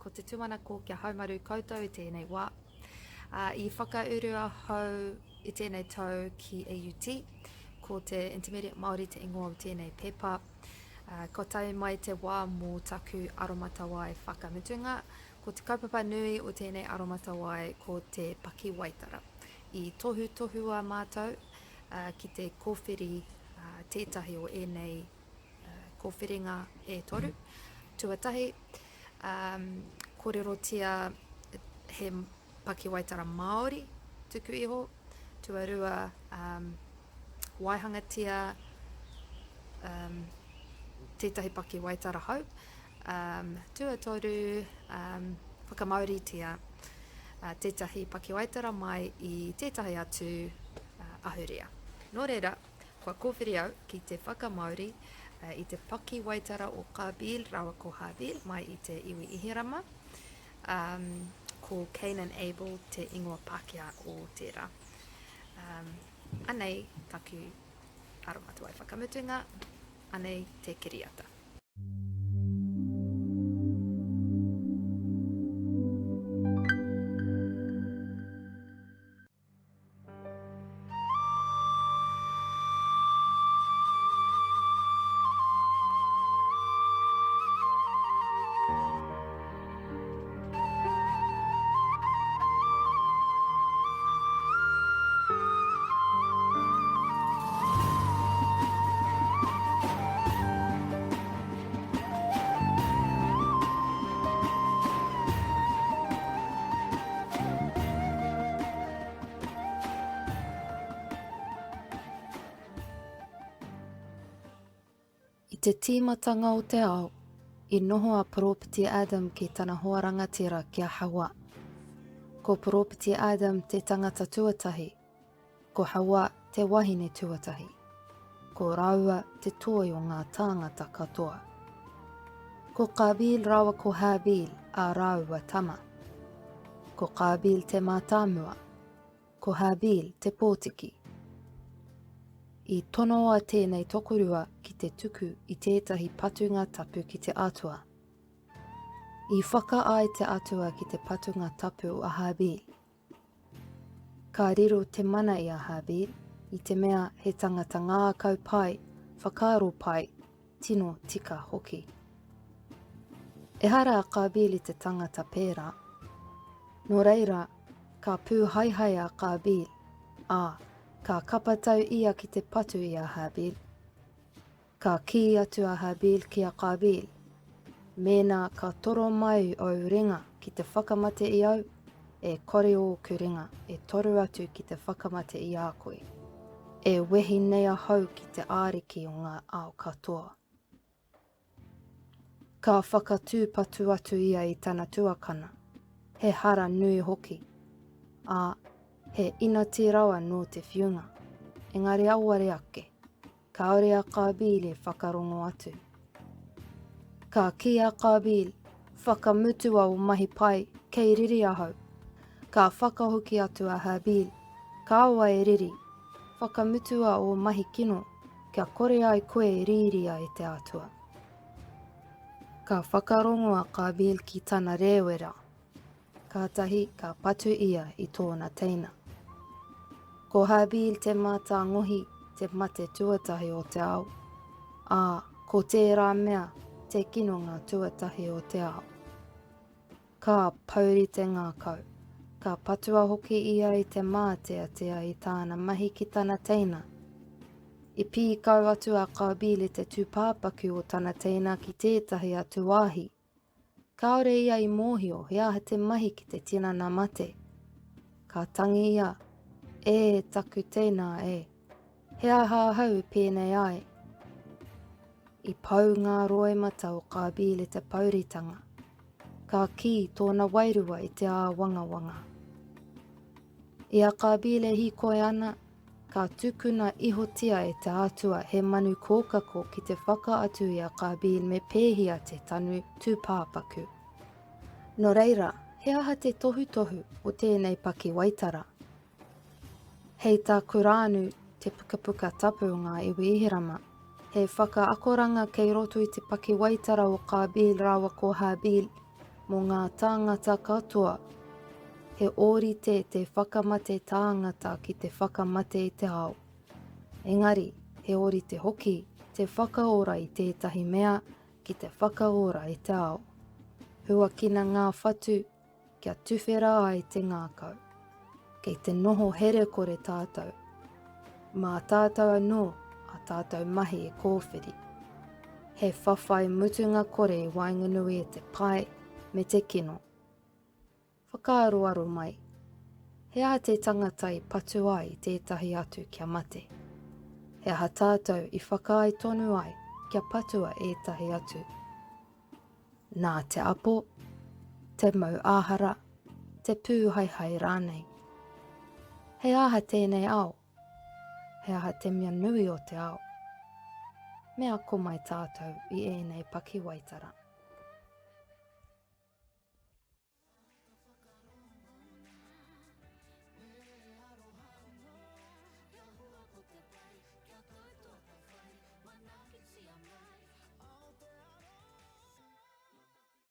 Ko te tūmanako kia haumaru koutou i tēnei wā. I whakauru ahau i tēnei tau ki AUT, ko te Intermediate Māori te ingoa o tēnei pepa. Kua tae mai te wā mō taku aromatawai whakamutunga. Ko te kaupapa nui o tēnei aromatawai ko te pakiwaitara. I tohutohua mātou ki te kōwhiri tētahi o ēnei kōwhiringa e toru. Tuatahi, um, kōrerotia he pakiwaitara Māori tuku iho. Tuarua, um, waihangatia um, tētahi pakiwaitara hou. Um, tuatoru, um, whakamāoritia uh, tētahi pakiwaitara mai i tētahi atu uh, ahurea. Nō reira, Kua kōwhiri au ki te whakamāori i te pakiwaitara o Qābīl rāua ko Hābīl mai i te iwi Ihirama, um, ko Cain and Abel te ingoa Pākehā o tērā. Um, anei taku aromatawai whakamutunga, anei te kiriata. I te tīmatanga o te ao, i noho a Poropiti Adam ki tana hoa rangatira ki a Hawa. Ko Poropiti Adam te tangata tuatahi, Ko Hawa te wahine tuatahi. Ko rāua te toi o ngā tāngata katoa. Ko Kābīl rāua ko Hābīl ā rāua tama. Ko Kābīl te mātāmua, ko Hābīl te pōtiki. I tonoa tēnei tokorua ki te tuku i tētahi patunga tapu ki te Atua. I whakaae te Atua ki te patunga tapu o Hābīl. Ka riro te mana i a Hābīl, i te mea he tangata ngākau pai, whakaaro pai, tino tika hoki. Ehara a Kābīl i te tangata pērā. Nō reira, ka pūhaehae a Kābīl, ā, ka kapatau ia ki te patu i a Hābīl. Ka kī atu a Hābīl ki a Kābīl, Mēnā ka toro mai ōu ringa ki te whakamate i au, e kore ōku ringa e toro atu ki te whakamate i a koe. E wehi nei ahau ki te Ariki o ngā ao katoa. Ka whakatūpatu atu ia i tana tuakana, he hara nui hoki, ā, he inati rawa nō te whiunga, engari auare ake. Kāore a Kābīl e whakarongo atu. Ka kī a Kābīl, Whakamutua ō mahi pai, kei riri ahau. Ka whakahoki atu a Hābīl, Kāua e riri, whakamutua ō mahi kino, kia kore ai koe e rīria e te Atua. Ka whakarongo a Kābīl ki tana rēwera. Kātahi ka patu ia i tōna teina. Ko Hābīl te mātāngohi, te mate tuatahi o te ao, ā, ko tērā mea te kinonga tuatahi o te ao. Ka pouri te ngākau, ka patua hoki ia i te māteatea i tāna mahi ki tana teina. I pīkau atu a Kābīl i te tūpāpaku o tana teina ki tētahi atu wāhi. Kāore ia i mōhio he aha te mahi ki te tinana mate. Ka tangi ia, E taku tēnā e, he aha ahau i pēnei ai? I pau ngā roimata o Kābīl i te pouritanga. Ka kī tōna wairua i te āwangawanga. I a Kābīl e hīkoi ana, Ka tukuna ihotia e te Atua he manu kōkako ki te whakaatu i a Kābīl me pēhia te tanu tūpāpaku. Nō reira, he aha te tohutohu o tēnei pakiwaitara? Hei tā Kurānu, te pukapuka tapu o ngā iwi Ihirama, he whakaakoranga kei roto i te pakiwaitara o Kābīl rāua ko Hābīl. Mō ngā tāngata katoa, he ōrite te whakamate tāngata ki te whakamate i te ao. Engari, he ōrite hoki te whakaora i tētahi mea ki te whakaora i te ao. Huakina ngā whatu kia tuwhera ai te ngākau. Kei te noho herekore tātou. Mā tātou anō ā tātou mahi e kōwhiri. He whawhai mutunga kore i waenganui i te pai me te kino. Whakaaroaro mai, he aha te tangata i patu ai i tētahi atu kia mate? He aha tātou i whakaae tonu ai kia patua ētahi atu? Nā te apo, te mau āhara, te pūhaehae rānei. He aha tēnei ao? He aha te mea nui o te ao? Me ako mai tātou i ēnei pakiwaitara.